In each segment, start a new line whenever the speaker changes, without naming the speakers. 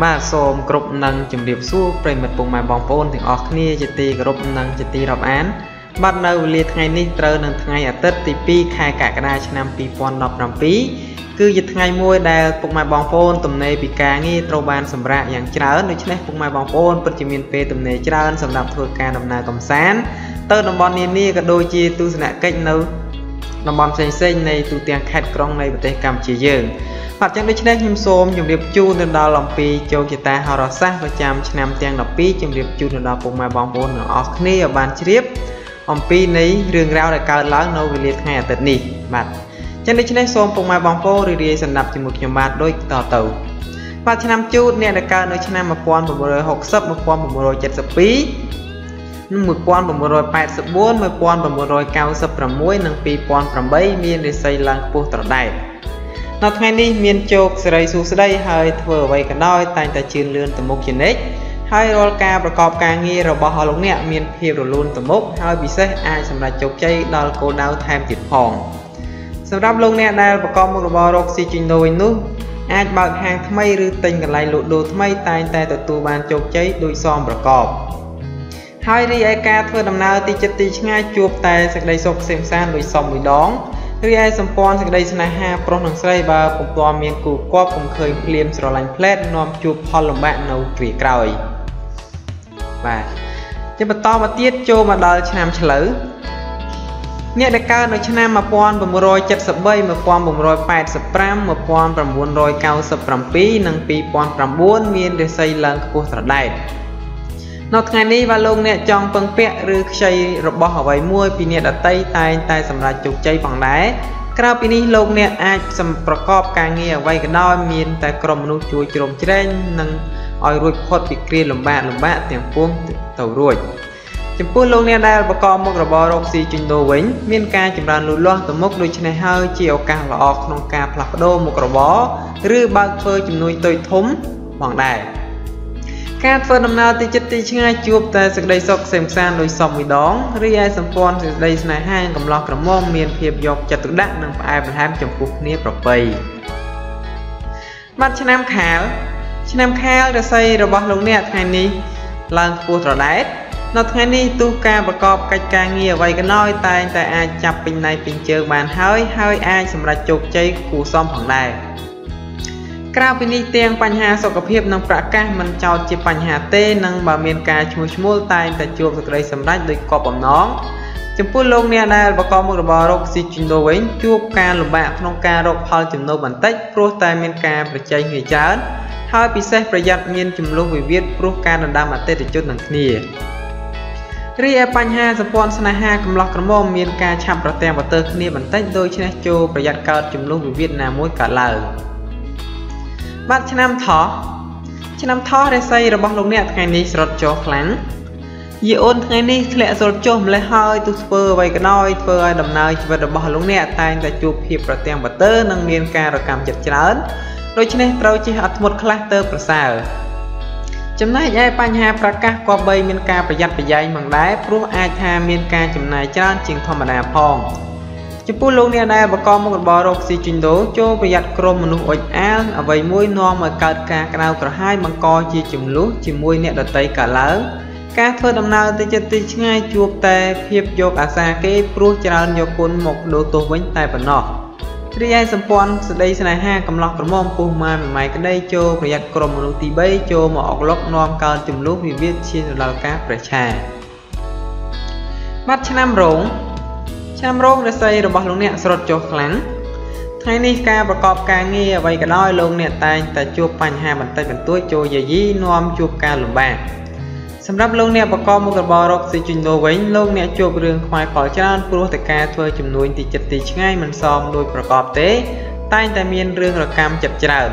បាទសូមគ្រប់នឹងជម្រាបសួរប្រិមិត្តពុកម៉ែបងប្អូនទាំងអស់គ្នាជាទីគោរពនិងជាទីរាប់អានបាទនៅវេលាថ្ងៃនេះត្រូវនឹងថ្ងៃអាទិត្យទី2ខែកក្កដាឆ្នាំ2017គឺជាថ្ងៃមួយដែលពុកម៉ែបងប្អូនទំនេរពីការងារត្រូវបានសម្រាកយ៉ាងច្រើនដូច្នេះពុកម៉ែបងប្អូនពិតជាមានពេលទំនេរច្រើនសម្រាប់ធ្វើការដំណើរកម្សាន្តទៅតំបន់នានាក៏ដូចជាទស្សនកិច្ចនៅតំបន់ផ្សេងៗនៃទូទាំងខេត្តក្រុងនៃប្រទេសកម្ពុជាយើងបាទចឹងដូច្នេះខ្ញុំសូមជម្រាបជូនទៅដល់អំពីជោគជតាហោរាសាស្ត្រប្រចាំឆ្នាំទាំង12ជម្រាបជូនទៅដល់ពុកម៉ែបងប្អូនទាំងអស់គ្នាឲ្យបានជ្រាបអំពីនៃរឿងរ៉ាវដែលកើតឡើងនៅវេលាថ្ងៃអាទិត្យនេះបាទចឹងដូច្នេះសូមពុកម៉ែបងប្អូនរីករាយស្ដាប់ជាមួយខ្ញុំបាទដូចតទៅបាទឆ្នាំជូតអ្នកដែលកើតនៅឆ្នាំ1960 1972 1984 1996និង2008មានរាសីឡើងខ្ពស់ត្រដែតនៅថ្ងៃនេះមានជោគសិរីសួស្តីហើយធ្វើអ្វីក៏ដោយតែងតែជឿនលឿនទៅមុខជានិច្ចហើយរាល់ការប្រកបការងាររបស់អស់លោកអ្នកមានភាពរលូនទៅមុខហើយពិសេសអាចសម្រេចជោគជ័យដល់គោលដៅថែមទៀតផងសម្រាប់លោកអ្នកដែលប្រកបមុខរបររកស៊ីជួញដូរវិញនោះអាចបើកហាងថ្មីឬទិញកន្លែងលក់ដូរថ្មីតែងតែទទួលបានជោគជ័យដូចសមប្រកបហើយរីឯការធ្វើដំណើរទីជិតទីឆ្ងាយជួបតែសេចក្តីសុខក្សេមក្សាន្តដូចសមមួយដងរីឯសម្ព័ន្ធសេចក្តីស្នេហាប្រុសនិងស្រីបើពុំទាន់មានគូគប់ពុំឃើញភ្លាមស្រឡាញ់ផ្លែតនាំជួបផលលំបាកនៅគ្រាក្រោយបាទជាបន្តមកទៀតចូលមកដល់ឆ្នាំឆ្លូវអ្នកដែលកើតនៅឆ្នាំ1973 1985 1997និង2009មានរាសីឡើងខ្ពស់ត្រដែតនៅថ្ងៃនេះបើលោកអ្នកចង់ពឹងពាក់ឬខ្ចីរបស់អ្វីមួយពីអ្នកដទៃតែងតែសម្រេចជោគជ័យផងដែរក្រៅពីនេះលោកអ្នកអាចប្រកបការងារអ្វីក៏ដោយមានតែក្រុមមនុស្សជួយជ្រោមជ្រែងនិងឲ្យរួចផុតពីគ្រាលំបាកទាំងពួងទៅរួចចំពោះលោកអ្នកដែលប្រកបមុខរបររកស៊ីជួញដូរវិញមានការចម្រើនលូតលាស់ទៅមុខដូច្នេះហើយជាឱកាសល្អក្នុងការផ្លាស់ប្ដូរមុខរបរឬបើកធ្វើជំនួញតូចធំផងដែរការធ្វើដំណើរទីជិតទីឆ្ងាយជួបតែសេចក្តីសុខក្សេមក្សាន្តដូចសមមួយដងរីឯសម្ព័ន្ធសេចក្តីស្នេហាកំឡោះក្រមុំមានភាពយកចិត្តទុកដាក់និងផ្អែមល្ហែមចំពោះគ្នាប្រពៃបាទឆ្នាំខាលឆ្នាំខាលរាសីរបស់លោកអ្នកថ្ងៃនេះឡើងខ្ពស់ត្រដែតនៅថ្ងៃនេះទោះការប្រកបកិច្ចការងារអ្វីក៏ដោយតែងតែអាចចាប់ពេញដៃពេញជើងបានហើយអាចសម្រេចជោគជ័យគួរសមផងដែរក្រៅពីនេះទាំងបញ្ហាសុខភាពនិងប្រកាសមិនចោទជាបញ្ហាទេនិងបើមានការឈ្មោះតែងតែជួបសេចក្តីសម្រេចដោយគប់បំណងចំពោះលោកអ្នកដែលប្រកបមុខរបររកស៊ីជួញដូរវិញជួបការលំបាកក្នុងការរកផលចំណូលបន្តិចព្រោះតែមានការប្រជែងគ្នាច្រើនហើយពិសេសប្រយ័ត្នមានចំនួនវិវាទព្រោះការដណ្ដើមអតិថិជននឹងគ្នារីឯបញ្ហាសម្ព័ន្ធស្នេហាកំឡោះក្រមុំមានការឆាប់ប្រទាំងប្រទើគ្នាបន្តិចដូច្នេះចូលប្រយ័ត្នកើតចំនួនវិវាទណាមួយកើតឡើងបាទឆ្នាំថោះឆ្នាំថោះរាសីរបស់លោកអ្នកថ្ងៃនេះស្រត់ចុះខ្លាំងយីអូនថ្ងៃនេះធ្លាក់ស្រត់ចុះម្លេះហើយទោះធ្វើអ្វីក៏ដោយធ្វើឲ្យដំណើរជីវិតរបស់លោកអ្នកតែងតែជួបភាពប្រទាំងប្រទើនិងមានការរកម្មចិត្តច្រើនដូច្នេះត្រូវជិះអត់ធ្មត់ខ្លះទៅប្រសើរចំណែកឯបញ្ហាប្រកាសគប្បីមានការប្រយ័ត្នប្រយែងផងដែរព្រោះអាចថាមានការចំណាយច្រើនជាងធម្មតាផងចំពោះលោកអ្នកដែលប្រកបមុខរបររកស៊ីជួញដូរចូលប្រយ័ត្នក្រុមមនុស្សអុចអាលអ្វីមួយនាំឲ្យកើតការក្តៅក្រហាយបង្កជាចំនួនជាមួយអ្នកដទៃកើតឡើងការធ្វើដំណើរទៅជិតទីឆ្ងាយជួបតែភាពយកអាសាគេព្រោះច្រើនយកគុណមកដូរទោសវិញតែប៉ុណ្ណោះរីឯសម្ព័ន្ធស្ដីស្នេហាកំឡោះក្រមុំពុះម៉ែមួយម៉ែក្តីចូលប្រយ័ត្នក្រុមមនុស្សទី3ចូលមកអុកឡុកនាំកើតចំនួនវិវាទឈានទៅដល់ការប្រេះឆាបាទឆ្នាំរោងឆ្នាំរោងរាសីរបស់លោកអ្នកស្រត់ចុះខ្លាំងថ្ងៃនេះការប្រកបការងារអ្វីក៏ដោយលោកអ្នកតែងតែជួបបញ្ហាបន្តិចបន្តួចចូលយាយីនាំជួបការលំបាកសម្រាប់លោកអ្នកប្រកបមុខរបររកស៊ីជួញដូរវិញលោកអ្នកជួបរឿងខ្វាយខ្វល់ច្រើនព្រោះតែការធ្វើជំនួញទីជិតទីឆ្ងាយមិនសមដោយប្រកបទេតែងតែមានរឿងរកម្មចិត្តច្រើន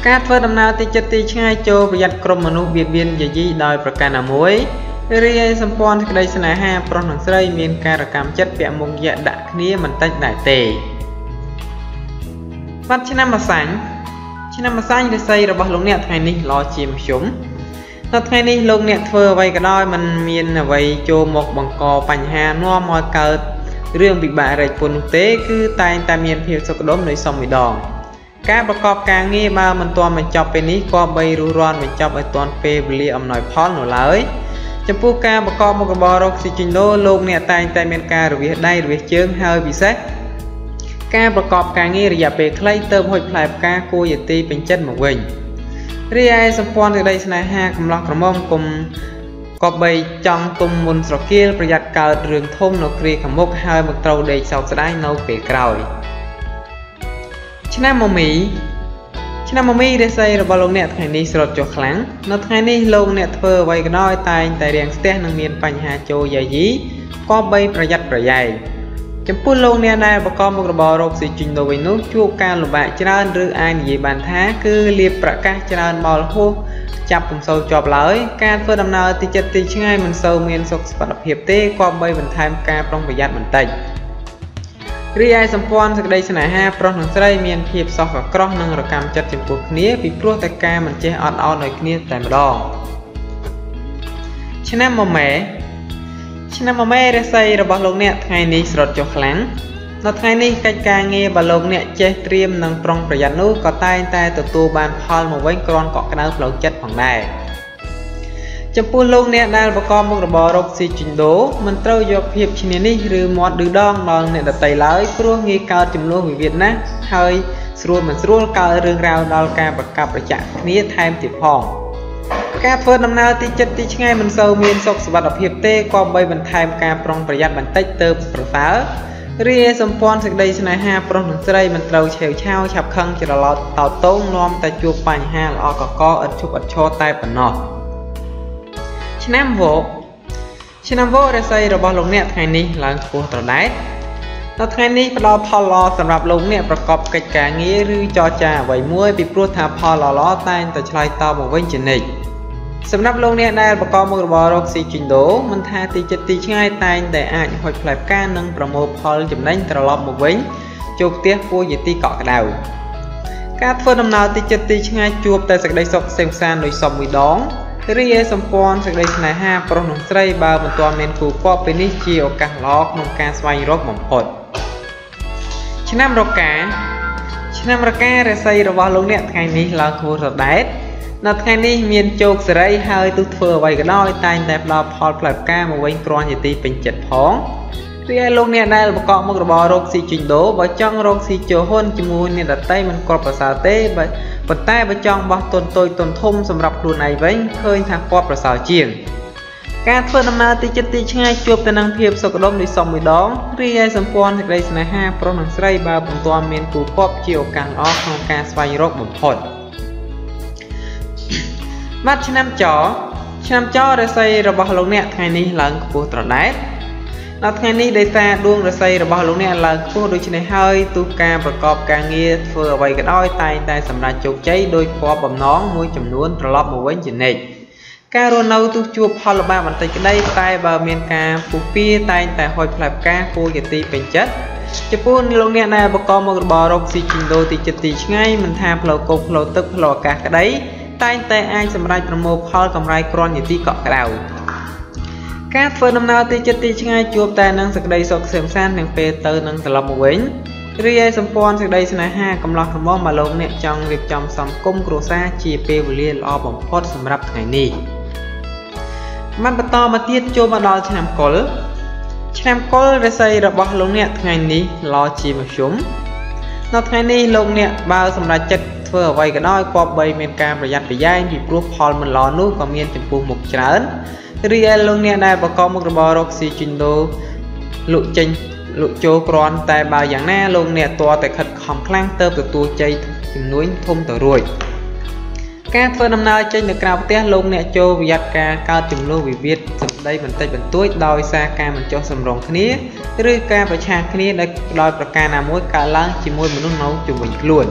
ការធ្វើដំណើរទីជិតទីឆ្ងាយចូលប្រយ័ត្នក្រុមមនុស្សបៀតបៀនយាយីដោយប្រការណាមួយរីឯសម្ព័ន្ធសេចក្តីស្នេហាប្រុសនិងស្រីមានការរកម្មចិត្តពាក់មុខយៈដាក់គ្នាមិនតិចដែរទេបាទឆ្នាំម្សាញ់ឆ្នាំម្សាញ់រាសីរបស់លោកអ្នកថ្ងៃនេះល្អជាមធ្យមនៅថ្ងៃនេះលោកអ្នកធ្វើអ្វីក៏ដោយមិនមានអ្វីចូលមកបង្កបញ្ហានាំឲ្យកើតរឿងពិបាករែកពន្ធនោះទេគឺតែងតែមានភាពសុខដុមដោយសមមួយដង ការប្រកបការងារបើមិនទាន់បញ្ចប់ពេលនេះគប្បីរួសរាន់បញ្ចប់ឲ្យទាន់ពេលវេលាអំណោយផលនោះឡើយចំពោះការប្រកបមុខរបររកស៊ីជួញដូរលោកអ្នកតែងតែមានការរវាសដៃរវាសជើងហើយពិសេសការប្រកបការងាររយៈពេលខ្លីទៅហុចផ្លែផ្កាគួរជាទីពេញចិត្តមកវិញរីឯសម្ព័ន្ធក្តីស្នេហាកំឡោះក្រមុំគុំគប្បីចង់ទុំមុនស្រគៀលប្រយ័ត្នកើតរឿងធំនៅគ្រាខាងមុខហើយមកត្រូវដេកសោកស្ដាយនៅពេលក្រោយឆ្នាំមមីឆ្នាំមមីរាសីរបស់លោកអ្នកថ្ងៃនេះស្រត់ចុះខ្លាំងនៅថ្ងៃនេះលោកអ្នកធ្វើអ្វីក៏ដោយតែងតែរាំងស្ទះនិងមានបញ្ហាចូលយាយីគប្បីប្រយ័ត្នប្រយែងចំពោះលោកអ្នកដែលប្រកបមុខរបររកស៊ីជួញដូរវិញនោះជួបការលំបាកច្រើនឬអាចនិយាយបានថាគឺលាភប្រកាសច្រើនបោលហួសចាប់ពុំសូវជាប់ឡើយការធ្វើដំណើរទីជិតទីឆ្ងាយមិនសូវមានសុខសុវត្ថិភាពទេគប្បីបន្ថែមការប្រុងប្រយ័ត្នបន្តិចរីឯសម្ព័ន្ធសេចក្តីស្នេហាប្រុសនិងស្រីមានភាពសោះកក្រោះនិងរកាំចិត្តចំពោះគ្នាពីព្រោះតែការមិនចេះអត់ឱនឲ្យគ្នាតែម្ដងឆ្នាំមមែឆ្នាំមមេរាសីរបស់លោកអ្នកថ្ងៃនេះស្រត់ចុះខ្លាំងនៅថ្ងៃនេះកិច្ចការងារបើលោកអ្នកចេះត្រៀមនិងប្រុងប្រយ័ត្ននោះក៏តែងតែទទួលបានផលមកវិញគ្រាន់កក់ក្ដៅផ្លូវចិត្តផងដែរចំពោះលោកអ្នកដែលប្រកបមុខរបររកស៊ីជួញដូរមិនត្រូវយកភាពឈ្នានីសឬមាត់ឌឺដងដល់អ្នកដទៃឡើយព្រោះងាយកើតចំនួនវិវាទណាស់ហើយស្រួលមិនស្រួលកើតរឿងរ៉ាវដល់ការប្រកាប់ប្រចាក់គ្នាថែមទៀតផងការធ្វើដំណើរទីជិតទីឆ្ងាយមិនសូវមានសុខសុវត្ថិភាពទេគប្បីបន្ថែមការប្រុងប្រយ័ត្នបន្តិចទៅប្រសើររីឯសម្ព័ន្ធសេចក្តីស្នេហាប្រុសនិងស្រីមិនត្រូវឆេវឆាវឆាប់ខឹងច្រឡោតតោតងនាំតែជួបបញ្ហាល្អកកឥតឈប់ឥតឈរតែប៉ុណ្ណោះឆ្នាំវកឆ្នាំវករាសីរបស់លោកអ្នកថ្ងៃនេះឡើងខ្ពស់ត្រដែតនៅថ្ងៃនេះផ្ដល់ផលល្អសម្រាប់លោកអ្នកប្រកបកិច្ចការងារឬចរចាអ្វីមួយពីព្រោះថាផលល្អៗតែងតែឆ្លើយតបមកវិញជានិច្ចសម្រាប់លោកអ្នកដែលប្រកបមុខរបររកស៊ីជួញដូរមិនថាទីជិតទីឆ្ងាយតែងតែអាចហុចផ្លែផ្កានិងប្រមូលផលចំណេញត្រឡប់មកវិញចូលផ្ទះគួរជាទីកក់ក្ដៅការធ្វើដំណើរទីជិតទីឆ្ងាយជួបតែសេចក្តីសុខក្សេមក្សាន្តដូចសពមួយដងរីឯសម្ព័ន្ធសេចក្តីស្នេហាប្រុសនិងស្រីបើមិនទាន់មានគូគប់ពេលនេះជាឱកាសល្អក្នុងការស្វែងរកបំផុតឆ្នាំរកាឆ្នាំរការាសីរបស់លោកអ្នកថ្ងៃនេះឡើងខ្ពស់រដែតនៅថ្ងៃនេះមានជោគសេរីហើយទោះធ្វើអ្វីក៏ដោយតែងតែផ្ដល់ផលផ្លែផ្កាមកវិញគ្រាន់ជាទីពេញចិត្តផងរីឯលោកអ្នកដែលប្រកបមុខរបររកស៊ីជួញដូរបើចង់រកស៊ីចូលហ៊ុនជាមួយអ្នកដទៃមិនគាប់ប្រសើរទេប៉ុន្តែបើចង់បោះទុនតូចទុនធំសម្រាប់ខ្លួនឯងវិញឃើញថាគាប់ប្រសើរជាងការធ្វើដំណើរទីជិតទីឆ្ងាយជួបទៅនឹងភាពសុខដុមដូចសមមួយដងរីឯសម្ព័ន្ធសេចក្តីស្នេហាប្រុសនិងស្រីបើពុំទាន់មានគូគប់ជាឱកាសល្អក្នុងការស្វែងរកបំផុតបាទឆ្នាំចឆ្នាំចរាសីរបស់លោកអ្នកថ្ងៃនេះឡើងខ្ពស់ត្រដែតនៅថ្ងៃនេះដោយសារដួងរាសីរបស់លោកអ្នកឡើងខ្ពស់ដូច្នេះហើយទោះការប្រកបការងារធ្វើអ្វីក៏ដោយតែងតែសម្រេចជោគជ័យដោយគាប់បំណងមួយចំនួនត្រឡប់មកវិញជានិច្ចការរស់នៅទោះជួបផលលំបាកបន្តិចក្តីតែបើមានការពុះពៀតែងតែហុចផ្លែផ្កាគួរជាទីពេញចិត្តចំពោះលោកអ្នកដែលប្រកបមុខរបររកស៊ីជួញដូរទីជិតទីឆ្ងាយមិនថាផ្លូវគោកផ្លូវទឹកផ្លូវអាកាសក្តីតែងតែអាចសម្រេចប្រមូលផលកម្រៃគ្រាន់ជាទីកក់ក្ដៅការធ្វើដំណើរទីជិតទីឆ្ងាយជួបតែនឹងសេចក្តីសុខក្សេមក្សាន្តទាំងពេលទៅនិងត្រឡប់មកវិញរីឯសម្ព័ន្ធសេចក្តីស្នេហាកំឡោះក្រមុំមកលោកអ្នកចង់រៀបចំសង្គមគ្រួសារជាពេលវេលាល្អបំផុតសម្រាប់ថ្ងៃនេះបានបន្តមកទៀតចូលមកដល់ឆ្នាំកុលឆ្នាំកុលរាសីរបស់លោកអ្នកថ្ងៃនេះល្អជាមធ្យមនៅថ្ងៃនេះលោកអ្នកបើសម្រេចចិត្តធ្វើអ្វីក៏ដោយគប្បីមានការប្រយ័ត្នប្រយែងពីព្រោះផលមិនល្អនោះក៏មានចំពោះមុខច្រើនរីឯលោកអ្នកដែលប្រកបមុខរបររកស៊ីជួញដូរលក់ចេញលក់ចូលគ្រាន់តែបើយ៉ាងណាលោកអ្នកទាល់តែខិតខំខ្លាំងទៅទទួលជ័យជំនួញធំទៅរួចការធ្វើដំណើរចេញទៅក្រៅផ្ទះលោកអ្នកចូលប្រយ័ត្នការកើតចំនួនវិវាទសម្ដីបន្តិចបន្តួចដោយសារការមិនចុះសម្រុងគ្នាឬការប្រឆាំងគ្នាដោយប្រការណាមួយកើតឡើងជាមួយមនុស្សនៅជុំវិញខ្លួន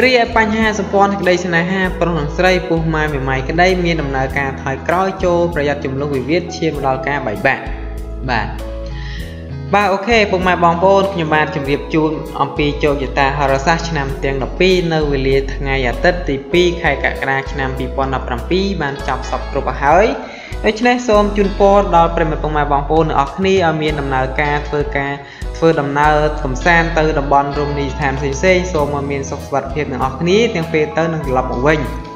រីឯបញ្ហាសម្ព័ន្ធក្តីស្នេហាប្រុសនិងស្រីពោះម៉ាយមេម៉ាយក្តីមានដំណើរការថយក្រោយចូលប្រយ័ត្នចំនួនវិវាទឈានមកដល់ការបែកបាក់បាទបាទអូខេពុកម៉ែបងប្អូនខ្ញុំបានជម្រាបជូនអំពីជោគជតាហោរាសាស្ត្រឆ្នាំទាំង12នៅវេលាថ្ងៃអាទិត្យទី2ខែកក្កដាឆ្នាំ2017បានចប់សព្វគ្រប់ហើយ ដូច្នេះសូមជូនពរដល់ប្រិយមិត្តពុកម៉ែបងប្អូនទាំងអស់គ្នា ឲ្យមានដំណើរការធ្វើការធ្វើដំណើរកំសាន្តទៅតំបន់រមណីយដ្ឋានផ្សេងៗ សូមឲ្យមានសុខសុវត្ថិភាពទាំងអស់គ្នា ទាំងពេលទៅនិងត្រឡប់មកវិញ។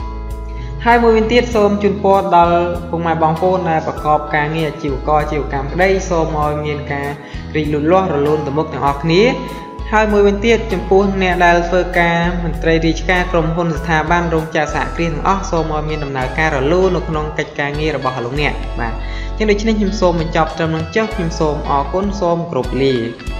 ហើយមួយវិញទៀត សូមជូនពរដល់ពុកម៉ែបងប្អូនដែលប្រកបការងារអាជីវករអាជីវកម្មក្តី សូមឲ្យមានការរីកលូតលាស់រលូនទៅមុខទាំងអស់គ្នា។ ហើយមួយវិញទៀត ចំពោះអ្នកដែលធ្វើការមន្ត្រីរាជការ ក្រុមហ៊ុន ស្ថាប័ន រោងចក្រ សហគ្រាសទាំងអស់ សូមឲ្យមានដំណើរការរលូននៅក្នុងកិច្ចការងាររបស់លោកអ្នក។ បាទ ចឹងដូច្នេះខ្ញុំសូមបញ្ចប់ត្រឹមនឹងចុះ។ ខ្ញុំសូមអរគុណ សូមគោរពលា។